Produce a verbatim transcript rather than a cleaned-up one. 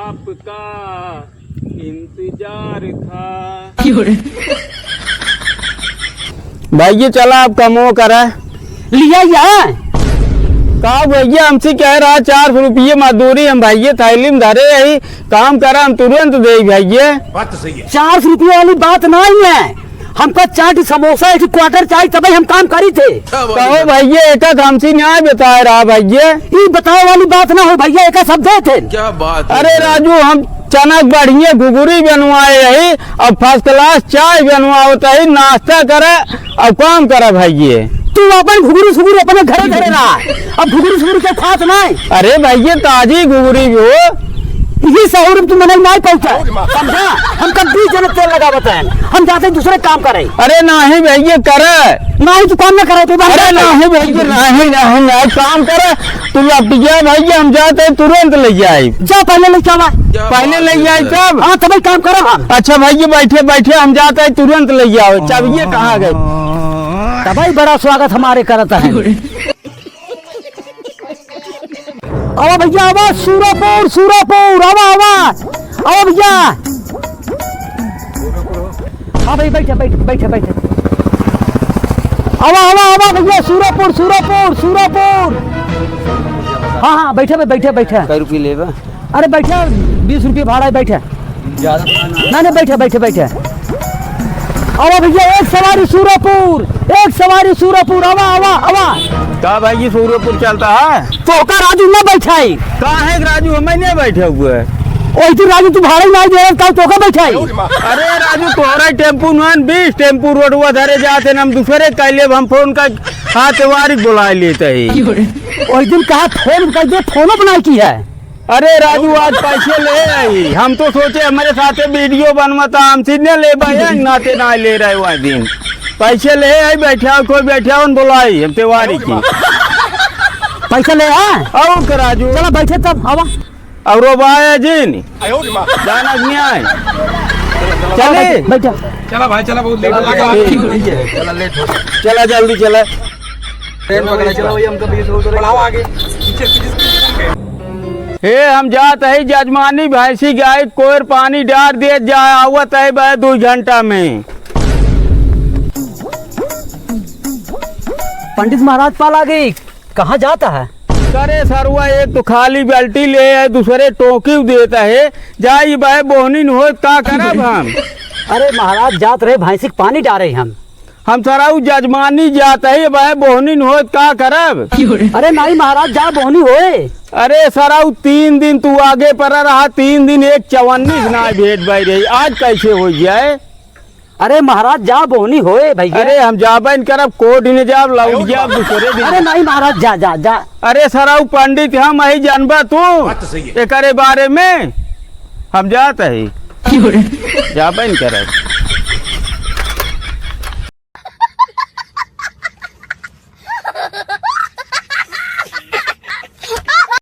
आपका इंतजार था। भैया चला अब कमो करा। लिया या? का भैया हमसे कह रहा चार सौ रुपये मजदूरी हम भैया थैली में धरे रही, काम करा हम तुरंत दे भैया। बात तो सही है। चार सौ रुपये वाली बात नहीं है। हमका चाट, समोसा, एक क्वार्टर चाय, तबे हम काम करी थे। क्या बात कहो है? भैया, एका तो हमसे न्याय बताए रहा भैया। ई बताए वाली बात ना हो भैया, एका सब दे थे। क्या बात है? अरे राजू, हम चनक बढ़िया घुघुरी बनवाए रही, अब first class चाय बनवावत ही, नाश्ता करे, अब काम करे भैया। तू अपन घुघुरी सुघुरी अपने घरे घरे रहा, अब घुघुरी सुघुरी के खात नहीं। अरे भैया, ताजी घुघुरी भी हो। इही सहूर में तू मनई नाई पहुंचा, समझा? हम कब बीस जने तेल लगावत हैं, हम जाते दूसरे काम करे। अरे नाही भैया, करे। नाही तू काम ना करे, तू बंद अरे कर। नाही भैया, नाही, नाही, नाही, काम करे। तू लपट गया भैया, हम जाते तुरंत ले जाए। जा पहले ले जावा। पहले ले जाए तब। हाँ, तभी काम करब हम। अच्छा भैया, बैठे, बैठे, हम जाते तुरंत ले जाओ। चाबिये कहाँ गए? तभी बड़ा स्वागत हमारे करत है। आवा भैया, आवा, सूरापुर, सूरापुर, आवा, आवा, आवा भैया। हाँ भाई, बैठे, बैठे, बैठे, बैठे। आवा, आवा, आवा भैया, सूरापुर, सूरापुर, सूरापुर। हाँ, हाँ, बैठे, बैठे, बैठे। कै रुपये लेबा? अरे बैठा, बीस रुपये भाड़ा है, बैठा। ज्यादा भाड़ा ना। नहीं, नहीं, बैठा, बैठा, बैठा। आवा भैया, एक सवारी सूरापुर, एक सवारी सूरापुर, आवा, आवा, आवा। का भाई जी सूरापुर चलता है? तोका राजू ना बैठाई। का है राजू, हमें नहीं बैठे हुए। ओही तू राजू, तू भाड़ा ही नहीं दे रहा, का तोका बैठाई? अरे राजू, तोहरा टेम्पू नहन, बीस टेम्पू रोडवा धरे जाते न, हम दूसरे कैले, हम फोन का हाथ वारी बुला लेते ही। ओही दिन कहा फोन कर दे, फोनो बनाई की है। अरे राजू, आज पैसे ले आई। हम तो सोचे हमारे साथे वीडियो बनवाता, हम सीधे ले भाई, नाते ना ले रहे वह दिन। पैसे ले आई, बैठा कोई बैठा उन बुलाई, हम तेवारी की। पैसा ले आ। और का राजू? चला बैठे तब, आवा। और वो बाया जी नी। जाना नहीं आए। चले। बैठा। चला भाई, चला, बहुत लेट हो गया। ठीक है। चला, लेट हो गया। चला, जल्दी चला। ट्रेन पकड़ा, चला। बढ़ाओ आगे। पीछे, पीछे। हे, हम जात है जजमानी भैंसी गाय कोयर पानी डार दे जाए, आवत है बे दो घंटा में। पंडित महाराज पाल आ गई, कहाँ जाता है? करे सरवा, एक तो खाली बाल्टी ले है, दूसरे टोकी देता है, जाई बे बोहनी न होत का करब हम? अरे महाराज जात रहे भैंसी के पानी डारे हम। हम सराऊ जजमानी जात है, बे बोहनी न होत का करब? अरे नहीं महाराज, जा बोहनी होए। अरे सराऊ, तीन दिन तू आगे पर रहा, तीन दिन एक चवन्नी से ना भेंट भाई रही, आज कैसे हो जाए? अरे महाराज, जा बोहनी होए भैया। अरे हम जाबे न करब, कोर्ट ने जाब, लौट जाब दूसरे दिन। अरे नहीं महाराज, जा, जा, जा। अरे सराऊ पंडित हम ही जानबा तू बात तो सही है। एकरे बारे में हम जात है। जाबे न करब।